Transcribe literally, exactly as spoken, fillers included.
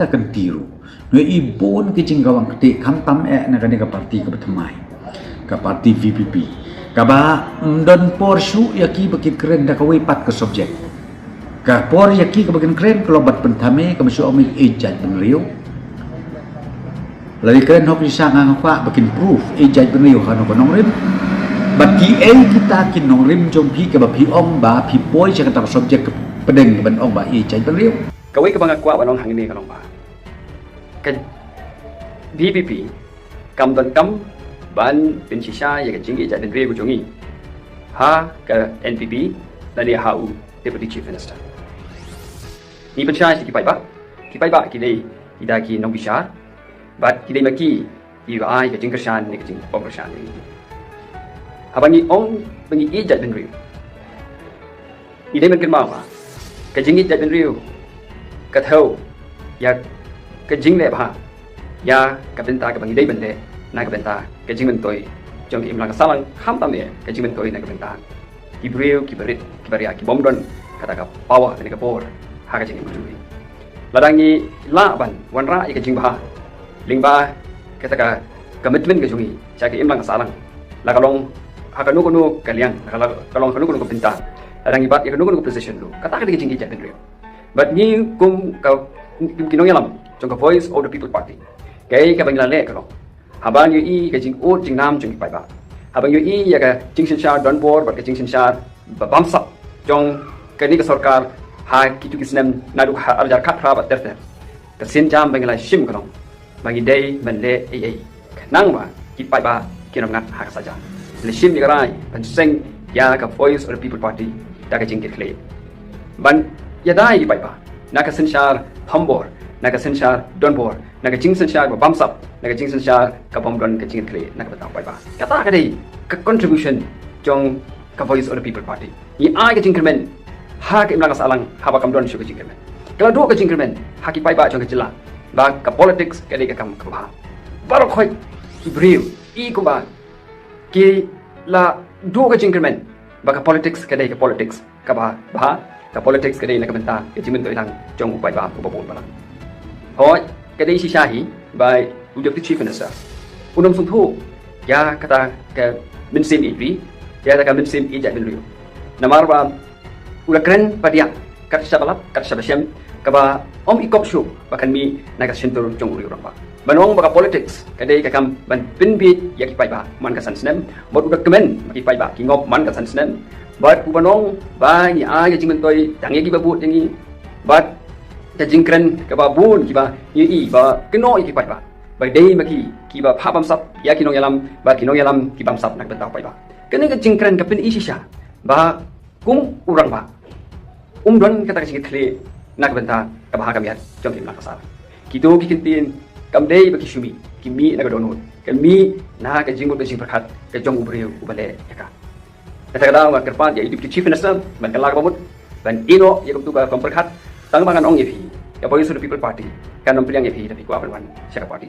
Ka kynti ruh ngi i bun ki jingkawang kti khamtam eh na kane ka parti kaba thymmai, ka parti V P P, kaba ym don por shuh ïa ki ba ki kren da kawei pat ka subject. Ka por ïa ki kaba kin kren ka long bad pynthame, kaba shu ong i jaitbynriew. Lada kren hok ïa sha nga nga kwah ba kin proof i jaitbynriew ha no ka nongrim. Bad ki ei kita ki nongrim jong phi kaba phi ong ba phi poi sha kata ka subject ka pdeng ban ong ba i jaitbynriew. Kawei kaba nga kwah ban ong hangne ka long ba ka V P P kam don kam ban pynshisha ïa ka jingïeit jaitbynriew ka jong ngi ha ka N P P lane ha u Deputy Chief Minister. Ngi pynshai sha ki paidbah, ki paidbah ki dei kita ki nongbishar bad ki dei ma ki kiba ai ka jingkyrshan ne ka jingpynkyrshan. Haba ngi ong ba ngi ïeit jaitbynriew, ngi dei ban kynmaw ba ka jingïeit jaitbynriew ka thew ïa ka jingleh bha ïa ka bynta kaba ngi dei ban leh na ka bynta ka jingmyntoi jong ka imlang ka sahlang, khamtam eh ka jingmyntoi na ka bynta ki briew kiba rit kiba riah ki bym don kata ka power ne ka bor ha ka jingim ka jong ngi. Lada ngi lah ban wanrah ïa ka jingbha lyngba kata ka commitment ka jong ngi sha ka imlang ka sahlang, la ka long ha kano kano ka liang, la ka long ha kano kano ka bynta, lada ngi bat ïa kano kano ka position ruh, kata ka dei ka jingïeit jaitbynriew. Bad ngi kum ka, kum ki nongïalam jong ka Voice of the People Party, kaei kaba ngi la leh ka long, haba ngi ïohi ka jingud jingnam jong ki paidbah, haba ngi ïohi ïa ka jingsynshar donbor bad ka jingsynshar ba bamsap jong kane ka sorkar ha kito ki snem naduh ha arhajar khatphra bad ter ter, ka sienjam ba ngi la shim ka long ba ngi dei ban leh ei ei khnang ba ki paidbah kin ym ngat ha ka saja. La shim ïa ka rai ban seng ïa ka Voice of the People Party da ka jingkitkhlieh ban ïada ïa ki paidbah na ka synshar thombor, na ka synshar donbor, na ka jingsynshar ba bamsap, na ka jingsynshar ka bym don ka jingkitkhlieh na ka bynta u paidbah. Kata ka dei ka contribution jong ka Voice of the People Party. Ngi ai ka jingkyrmen ha ka imlang ka sahlang haba kam don shuh ka jingkyrmen. Ka la duh ka jingkyrmen ha ki paidbah jong ka jylla ba ka politics ka dei ka kam kaba bha. Baroh khoit ki briew i kumba ki la duh ka jingkyrmen ba ka politics ka dei ka politics kaba bha, ka politics ka dei na ka bynta ka jingmyntoi lang jong u paidbah uba bun balang. Hooid, ka dei shisha hi ba u Deputy Chief Minister un ym sngewthuh ïa kata ka mynsiem ïeit ri, ïa kata ka mynsiem ïeit jaitbynriew. Namar ba u la kren ba diah kat shaba lap kat shaba shem, kaba ym i kop shuh ba kan mih na ka shyntur jong u rangbah. Ban ong ba ka politics ka dei ka kam ban pynbiej ïa ki paidbah man ka san snem, bad u da kmen ba ki paidbah ki ngop man ka san snem, bad u ban ong ba ngi ai ka jingmyntoi tang ïa kiba bud ïa ngi, bad ka jingkren kaba bun kiba ngi i ba kynnoh ïa ki paidbah ba dei ma ki kiba phah bamsap ïa ki nongïalam bad ki nongïalam ki bamsap na ka bynta u paidbah. Kane ka jingkren ka pyni shisha ba kum u rangbah um don kata ka jingkitkhlieh na ka bynta ka bha ka miat jong ki imlang ka sahlang. Kito ki kyntien kam dei ba ki shu mih, ki mih na ka dohnud, ki mih na ka jingmut ka jingpyrkhat ka jong u briew uba leh ïa ka. Kata ka daw nga kyrpad ïa u Deputy Chief Minister ban kylla kaba mut ban ïehnoh ïa kumtu ka kam pyrkhat, tang ba ngan ong ïa phi, ka Voice of the People Party kan ym pdiang ïa phi lada phi kwah ban wan sha ka party.